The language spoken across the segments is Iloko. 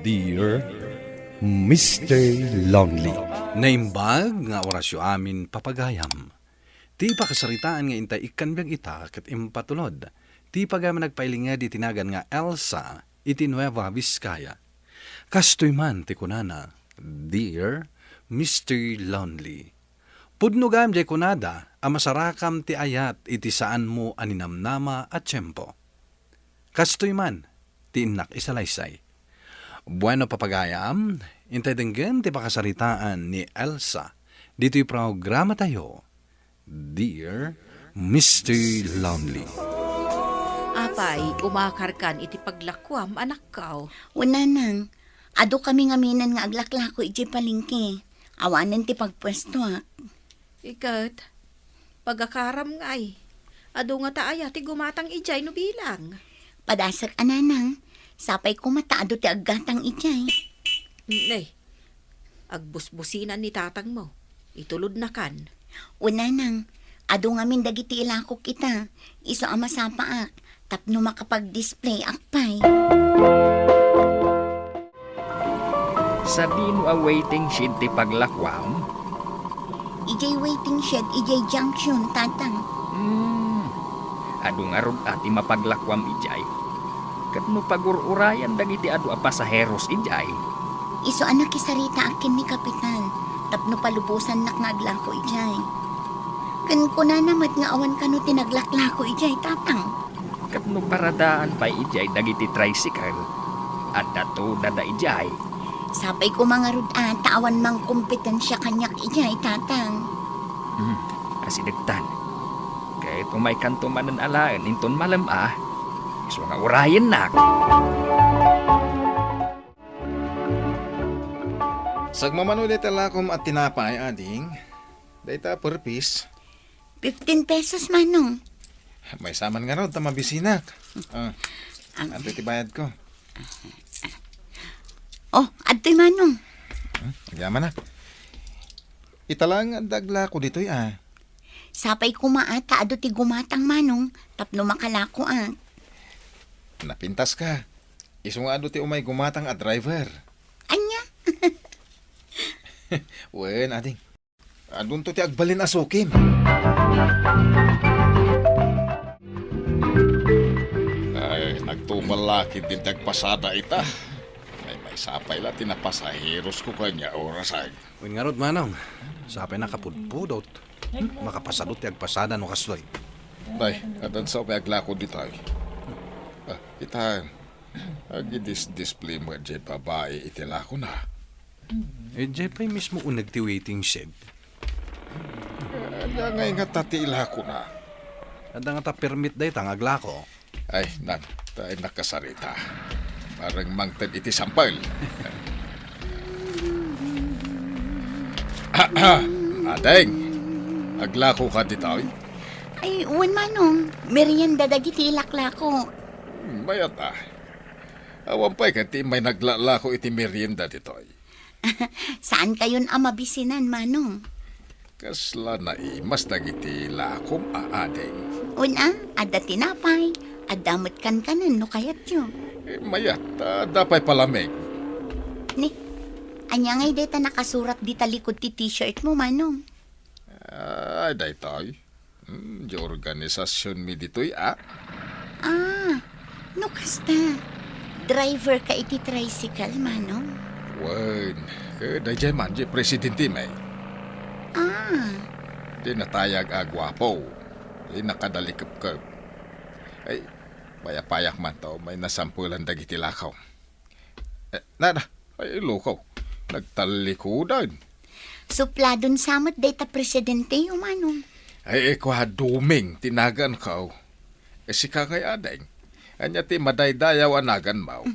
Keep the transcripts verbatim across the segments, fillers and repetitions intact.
Dear Mister Lonely. Naimbag nga orasyo amin, papagayam. Ti pakasaritaan nga intay ikkan biag ita ket impatulod ti pagayam a nagpailinged iti nagan nga Elsa iti Nueva Vizcaya. Kastoy man ti kunana, "Dear Mister Lonely, pudno gayam diay kunada a masarakam ti ayat iti saanmo a ninamnama a tiempo." Kastoy man ti innak isalaysay. Bueno, papagayam, intay denggen ti pakasaritaan ni Elsa ditoy programatayo, Dear Mister Lonely. Apay, umakarkan iti paglakuam, anakko? Wen, nanang, adu kami ngamin nga aglaklako idiay palengke. Awanen ti pagpuestoak. Iket, pagakaram ngay. Adu ngata aya ti gumatang idiay no bilang? Padasek a, nanang. Sapay koma ta adu ti aggatang idiay. Ne, agbusbusinan ni tatangmo. Itulodnakan. O, nanang, adu ngamin dagiti ilakok ita. Isu a masapaak tapno makapag-displayak pay. Sadino a waiting shed ti paglakuam? Idiay waiting shed, idiay junction, tatang. Hmm. Adu ngarud a ti mapaglakuam idiay? Ket no pagur-urayan dagiti adu a pasaheros idiay? Isu a nakisaritaak ken ni Kapitan tapno palubosannak nga aglako idiay. Ken kunana met nga awan kano ti naglaklako idiay, tatang. Ket no paradaan pay idiay dagiti tricycle, adda todada idiay. Sapay koma ngarud a ta awan mangkompetensia kaniak idiay, tatang. Hmm, asidegtan. Ket umaykanto manen alaen inton malem a, isu nga urayennak. Sagmamano dayta lakom a tinapay, ading. Dayta per piece. Fifteen pesos, manong. Maysa man ngarud ta mabisinak. Ah, Am- adtoy ti bayadko. Oh, adtoy, manong. Hmm, agyamanak. Ita laeng adda aglako ditoy, a. Sapay koma a ta adu ti gumatang, manong, tapno makalakoak. Napintaska. Isu nga adu ti umay gumatang a driver. Ania? Wen, ading. Adunto ti agbalin a sukim. Ay, nagtubal la ketdin ti agpasada ita. Maymaysa pay la ti napasaherosko kaniak, orasan. Wen ngarud, manong, sapay a kapudpudot. Hmm, makapasadut ti agpasada no kastoy. Nay, addan sa umay aglako ditoy. Ah, ita, agidisdisplay met diay babai iti lakona. Idiay pay mismo uneg ti waiting shed. Ania ngay ngata ti ilakona? Adda ngata permit dayta nga aglako. Ay, nan, ta innak kasarita. Bareng mangted iti sampel. Ading, aglakoka ditoy? Ay, wen, manong. Merienda dagiti ilaklako. Hmm, mayat a. Awan pay ket ti immay naglalako iti merienda ditoy. Saankayon a mabisinan, manong? Kasla naimas dagiti lakom a ading. Wen a, adda tinapay, adda met kankanen no kayatyo. Eh, mayat, ta adda pay palamig. Ni, ania ngay dayta nakasurat dita likud ti t-shirt mo, manong? Ay, daytoy. Hmm, diay organisasionmi ditoy, a? Ah, no kasta, driver ka iti tricycle, manong? Wen, ket daydiay man diay presidentemi. Ah. Ti natayag a guapo, ti nakadalikepkep. Ay, payapayak man ta umay nasampelan dagiti lakaw. Eh, na, na. Ay, loko. Nagtallikudan. Supladon sa met dayta presidente, manong. Ay, ikua Duming ti naganko. Eh, sika ngay ading. Ania ti madaydayaw a naganmo?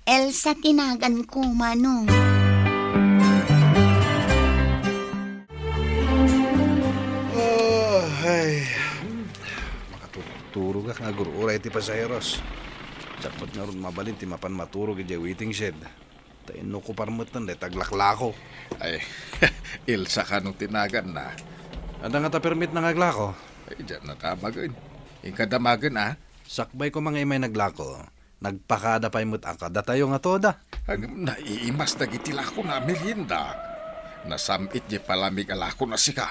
Elsa ti naganko, manong. Ah, ay. Makaturog-turogak nga agur-uray ti pasaheros. Diak met ngarud mabalin ti mapan maturog idiay waiting shed. Ta inokupar metten dayta aglaklako. Ay, Elsa kano ti naganna? Adda ngata permitna nga aglako? Ay, diak nadaamagen. Inka damagen, a? Sakbay koma nga immay naglako, nagpakada pay met a kadatayo nga toda. Ngem naiimas dagiti lakona a merienda. Nasam-it diay palamig a lakona sika.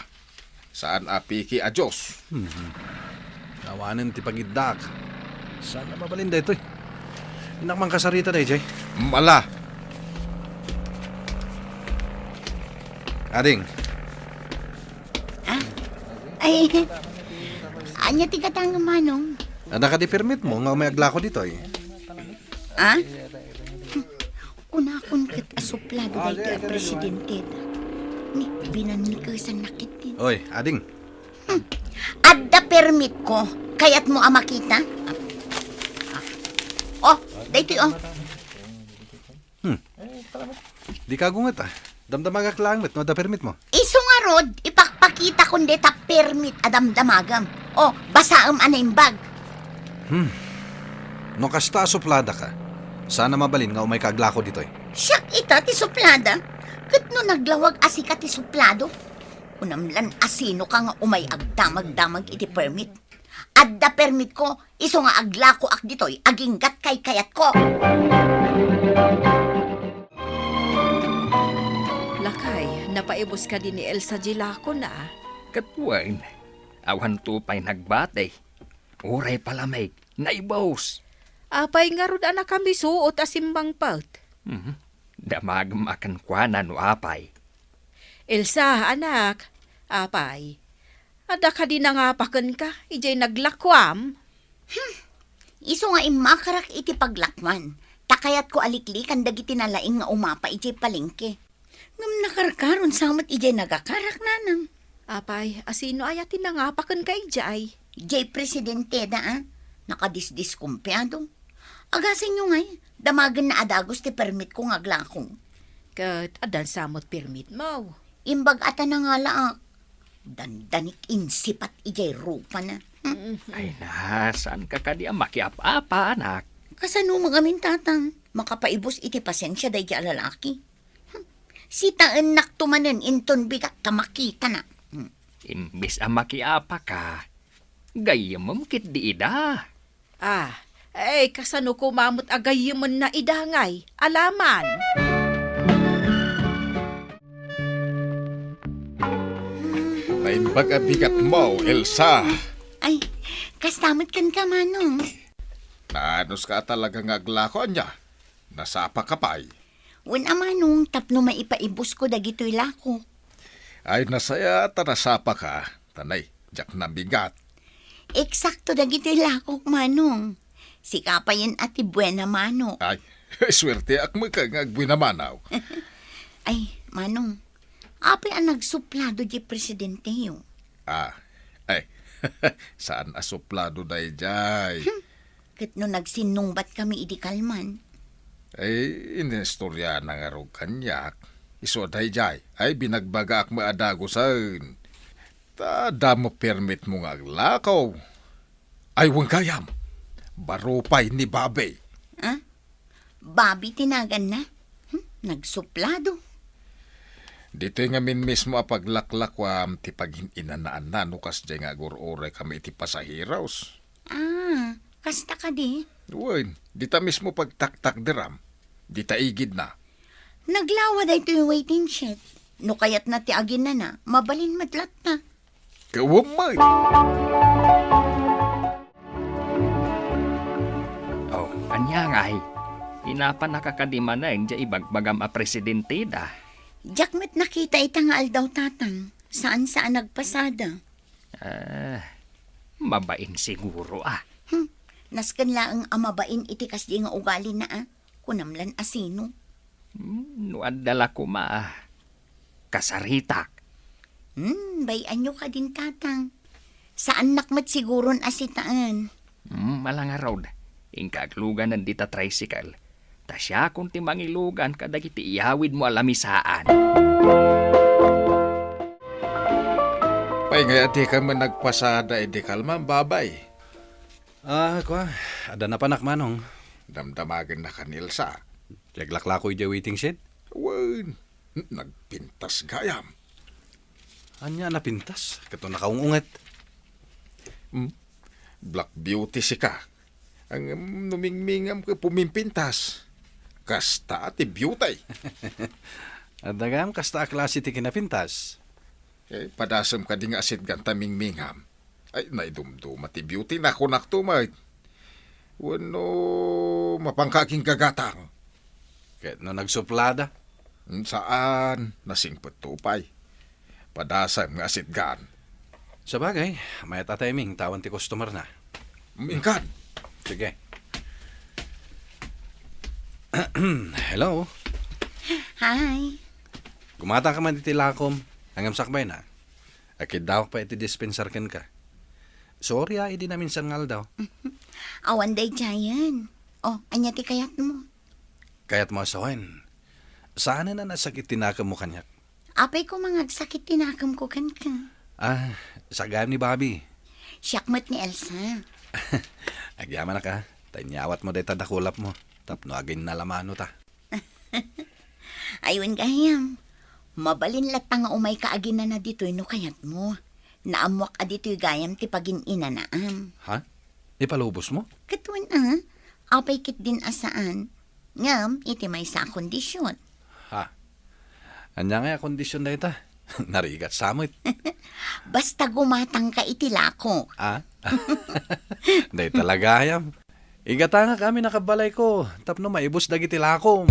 Saan a piki a Dios. Hmm. Awanen ti pagiddaak. Saan a mabalin daytoy? Innak mankasarita daydiay. Mala. Ading. Ah? Ay, ania ti gatang, Manong? Adda kadi permit mo nga umay aglako ditoy? Ah? Kunakon ket a suplado daytoy a presidente. Ni, binannikesannak ketdi. Oy, ading. Hmm. Adda permit ko. Kayat mo a makita? Ah. Oh, daytoy, oh. Hmm. Dika agunget, ah. Damdamagak laeng met no adda permit mo. Isu ngarud, ipakpakitakon dayta permit a damdamagam. O, basaem a naimbag. Hmm. No kasta a supladaka, saan a mabalin nga umayka aglako ditoy. Siak ita ti suplada. Ket no naglawag a sika ti suplado, kunam lan a sinoka nga umay agdamagdamag iti permit. Adda permitko, isu nga aglakoak ditoy aginggat kaykayatko. Lakay, napaibus kadi ni Elsa diay lakona? Ket wen, awanto pay nagbati. Uray palamig, naibus. Apay ngarud a nakamisuot a simmangpet? Mhm. Damagem a kenkuana no apay. Elsa, anak, apay, adda kadi nangapa kenka idiay naglakuam? Hmm. Isu nga immakarak iti paglakuan, ta kayatko a liklikan dagiti nalaing nga umapa idiay palengke. Ngem nakarkaron sa met idiay nagakarak, nanang. Apay, a sino aya ti nangapa kenka idiay? Diay presidente da, a. Nakadisdiskumpiado. Agasenyo ngay, damagenna a dagus ti permitko nga aglako. Ket addan sa met permitmo? Imbag a ta nangalaak. Dandanik insipat idiay rupana. Hmm. Ay na, saanka kadi a makiap-apa, anak? Kasano met ngamin, tatang? Makapaibus iti pasensia daydiay a lalaki. Hmm. Sitaennakto manen inton bigat ta makitana. Hmm. Imbes a makiapaka, gayyemem ketdi ida. Ah, ay, kasano koma met a gayyemenna ida ngay? Alaman. Naimbag a bigatmo, Elsa. Ay, kasta met kenka, Manong. Naanuska a talaga nga aglako, ania? Nasapaka pay? Wen a, Manong, tapno maipaibusko dagitoy lakok. Ay, nasayaat a nasapaka. Tanay, diak nabigat. Eksakto dagitoy lakok, Manong. Sika payen a ti buena mano. Ay, suerteak met nga agbuena mano. Ay, Manong, apay a nagsuplado diay presidenteyo? Ah, ay, saan a suplado daydiay? Hmm. Ket no nagsinnungbatkami idi kalman? Ay, inistoriana ngarud kaniak. Isu a daydiay, ay binagbagaak met a dagusen. Ta adda met permitmo nga aglako. Ay, wen gayam, baro pay ni Bobby. Ah? Bobby ti naganna? Hmm, nagsuplado. Ditoy ngamin mismo a paglaklakuam ti pagin-inanaanna no kasdiay nga agur-uraykami iti pasaheros. Ah, kasta kadi? Wen, dita mismo pagtaktakderam. Dita igidna. Naglawa daytoy waiting shed. No kayatna ti aginana, mabalin met latta. Kawan met. Oh, ania ngay? Inapanaka kadi manen diay ibagbagam a presidente da? Diak met nakita ita nga aldaw, tatang. Saan sa a nagpasada? Ah, mabain siguro, ah. Hmm, nasken laeng a mabain iti kasdi nga ugalina, ah. Kunam lan a sino? Hmm, no adda la koma, ah. Kasaritak. Hmm, bay-anyo kadin, tatang. Saannak met siguron a sitaen. Hmm, ala ngarud. Inka agluganen dita tricycle. Ta siakon ti mangilugan kadagiti iyawidmo a lamisaan. Pay ngay a dika met nagpasada idi kalman, babay? Ah, kua, adda napanak, Manong. Damdamagennak a ni Elsa. Ti aglaklako idiay waiting shed? Wen, nagpintas gayam. Ania a napintas? Ket no nakaung-unget. Hmm? Black Beauty sika. Ngem no mingmingam ket pumimpintas. Kasta ti beauty. Adda gayam kasta a klase ti kinapintas. Eh, padasem kadi nga asitgan ta mingmingam. Ay, naidumduma ti beauty na kunakto met. Wenno, mapangka aginggagatang. Ket no nagsuplada? Hmm, saan, nasingpetto pay. Padasem nga asitgan. Sabagay, mayat a timing ta awan ti customer na. Inkan. Sige. Hello? Hi. Gumatangka man iti lakom. Ngem sakbay na. Akiddawak pay iti dispensar kenka. Sorry a idi naminsan nga aldaw. Awan daydiayen. Oh, ania ti kayatmo? Kayatmo a sawen, saanen a nasakit ti nakemmo kaniak? Apay koma nga agsakit ti nakemko kenka? Ah, sa gayam ni Bobby. Siak met ni Elsa. Agyamanak a, ta inyawatmo dayta dakulapmo tapno aginnalamanota. Ay, wen gayam. Mabalin latta nga umayka aginana ditoy no kayatmo. Naammoak a ditoy gayam ti pagin-inanaam. Ha? Ipalubosmo? Ket wen a, apay ketdin a saan. Ngem iti maysa a kondision. Ha? Ania ngay a kondision dayta? Narigat sa met. Basta gumatangka iti lakok. Ah? Dayta la gayam. Igatangak amin a kabbalayko tapno maibus dagiti lakom.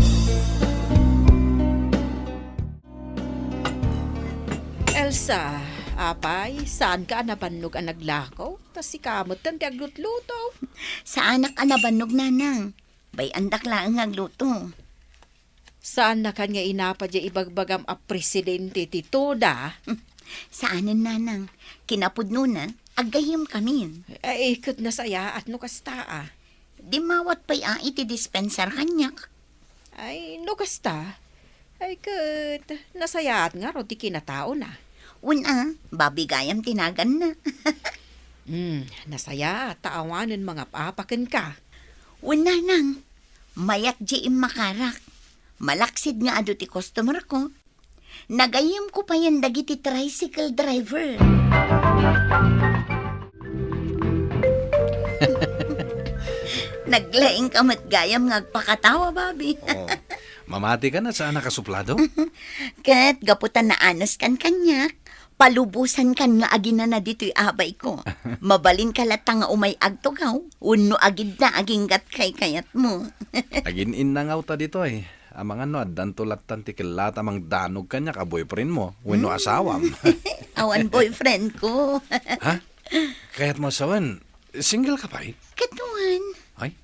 Elsa, apay, saanka a nabannog a naglako? Ta sika metten ti aglutluto. Saanak a nabannog, Nanang. Bay-andak laeng nga agluto. Saannakan nga inapa diay ibagbagam a presidente ti TODA? Saanen, Nanang. Kinapudnona, aggayyemkamin. Ay, ket nasayaat no kasta a. Dimmawat pay a iti dispensar kaniak. Ay, no kasta, ay ket nasayaat ngarud ti kinataona. Wen a, Bobby gayam ti naganna. Hmm, nasayaat ta awanen mangap-apa kenka. Wen, Nanang, mayat diay immakarak. Malaksid nga adu ti customerko. Nagayyemko payen dagiti tricycle driver. Naglaingka met gayam nga agpakatawa, Bobby. Oo. Mamati ka na sa anak a suplado? Ket gapu ta naanuskan kaniak, palubosankan nga aginana ditoy abayko. Mabalinka latta nga umay agtugaw, wenno agidna aginggat kaykayatmo. Agin-innangaw ta ditoy. Amangan no addanto lattan ti kellat a mangdanog kaniak a boyfriendmo wenno Hmm. asawam. Awan boyfriendko. Ha? Kayatmo a sawen, single ka pay? Ket wen. Ay,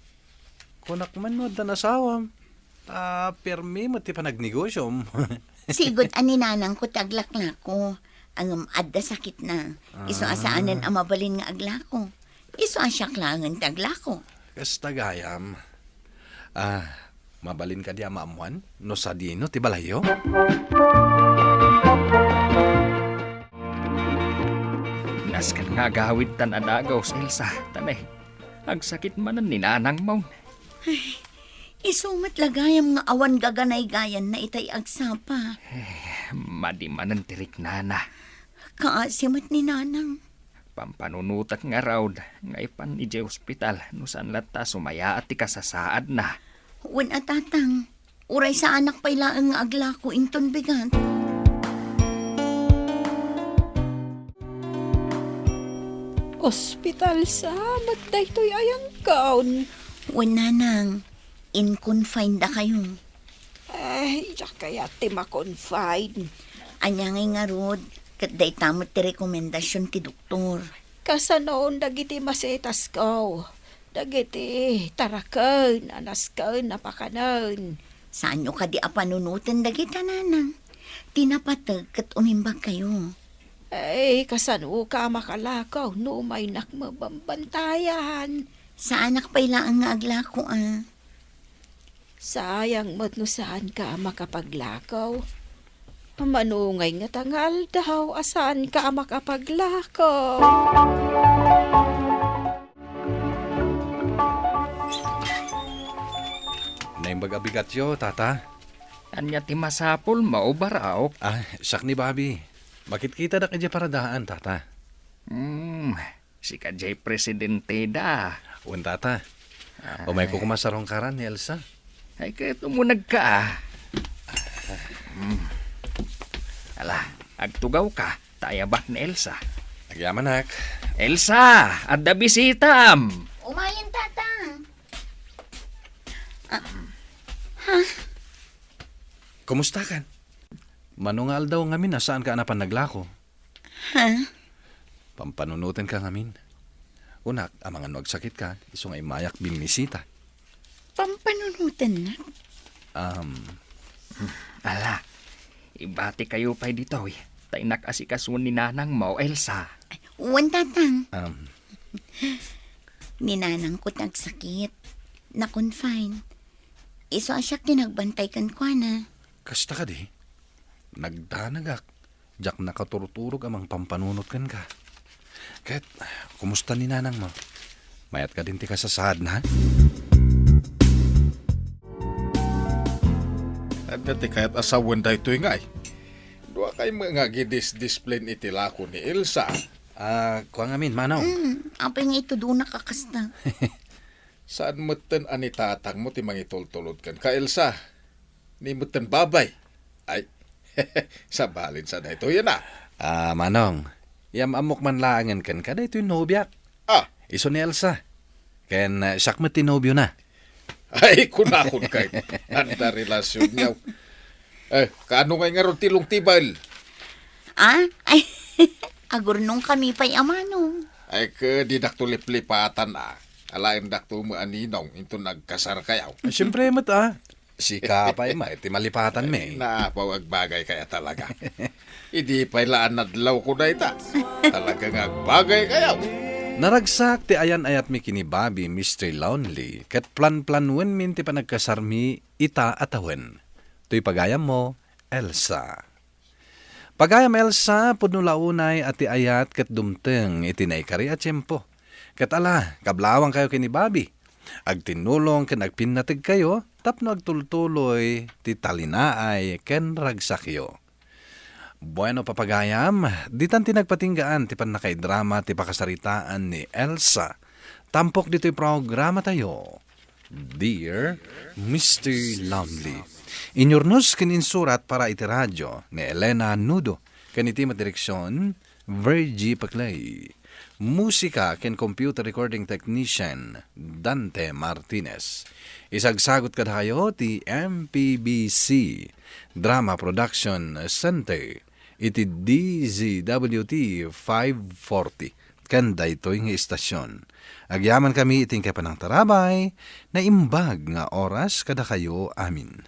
kunak man no addan asawam. Ta permi met ti panagnegosyom. Sigud a ni nanangko ti aglaklako. Ngem adda sakitna. Isu a Ah. saanen a mabalin nga aglako. Isu a siak laengen ti aglako. Kasta gayam. Ah, mabalin kadi a maammuan no sadino ti balayyo? Nasken nga agawid tan adagaw si Elsa, ta ne, agsakit manen ni nanangmo. Ay, isu met la gayam nga awan gaganaygayanna itay agsapa. Eh, madi manen ti riknana. Kaasi met ni nanang. Pampanunotek ngarud nga ipan idiay ospital no saan latta a sumayaat ti kasasaadna. Wen a, tatang, uray saanak pay laeng nga aglako inton bigat. Ospital sa met daytoy a yangkaw. Wen, nanang, in-confine dakayo. Ay, diak kayat ti ma-confine. Ania ngay ngarud, ket dayta met ti rekomendasion ti doktor. Kasanon dagiti masetasko, dagiti taraken a nasken a pakanen? Saanyo kadi a panunoten dagita, nanang? Ti napateg ket umimbagkayo. Ay, kasanoka a makalako no umaynak mabambantayan? Saanak pay laeng nga aglako, a. Sayang met no saanka a makapaglako. Mano ngay ngata nga aldaw a saanka a makapaglako. Naimbag a bigatyo, tata. Ania ti masapulmo, Baraok? Ah, siak ni Bobby. Makitkitadak idiay paradaan, tata. Hmm, sika diay presidente da. Wen, tata. Ay. Umayko koma sarungkaran ni Elsa. Ay, ket umunegka, a. Hmm. Ala, agtugawka, ta ayabak ni Elsa. Agyamanak. Elsa, adda bisitam! Umayen, Tatang. Ah, ha? Kumustakan? Mano nga aldaw ngamin a saanka a napan naglako? Ha? Pampanunotenka ngamin. Kunak, amangan no agsakitka, isu nga immayak bimmisita. Pampanunotennak? Um, ala, ibatikayo pay ditoy, ta innak-asikason ni nanangmo, Elsa. Wen, Tatang. Um, Ni nanangko ti agsakit. Na-confine. Isu a siak ti nagbantay kenkuana. Kasta kadi? Nagdanagak. Diak nakaturturog a mangpampanunot kenka. Ket, kumusta ni nanangmo? Mayat kadin ti kasasaadna? Adda ti kayat a sawen daytoy ngay. Dua kay met nga agidisdisplin iti lako ni Elsa. Ah, kua ngamin, Manong. Hmm, apay nga itudonak a kasta? Saan metten a ni tatangmo ti mangitultulod kenka, Elsa? Ni metten babay. Ay, sabalin sa daytoy, a. Ah, Manong, yam-ammok man laengen kenka daytoy nobiak. Ah. Isu ni Elsa. Ken, eh, siak met ti nobiona. Ay, kunakon kay, anda relasyonyo. Eh, kaano ngay ngarud ti lungtibel? Ah? Ay, agurnongkami pay a, Manong. Ay, ket didakto liplipatan, a. Alaendakto met a ninong inton agkasarkayo. Ay, siyempre met, a. Sika pay met ti malipatanmi. Naapaw, agbagaykayo talaga. Idi pay la a nadlawko dayta. Talaga nga agbagaykayo. Naragsak ti ayan-ayatmi ken ni Bobby, Mister Lonely, ket planplanuenmin ti panagkasarmi ita a tawen. Toy pagayammo, Elsa. Pagayam Elsa, pudno la unay a ti ayat ket dumteng iti naikari a tiempo. Ket ala, kablawangkayo ken ni Bobby. Agtinnulong ken agpinnategkayo tapno agtultuloy ti talinaay ken ragsakyo. Bueno, papagayam, ditan ti nagpatinggaan ti pannakaidrama ti pakasaritaan ni Elsa. Tampok ditoy programatayo, Dear Mister Lonely. Inyurnos ken insurat para iti radio ni Elena Nudo, ken iti met direksion, Virgie Paclay. Musika ken computer recording technician, Dante Martinez. Isagsagut kadakayo ti M P B C Drama Production Center iti D Z W T five forty ken daytoy nga istasyon. Agyamankami iti inkay panangtarabay, naimbag nga oras kadakayo amin.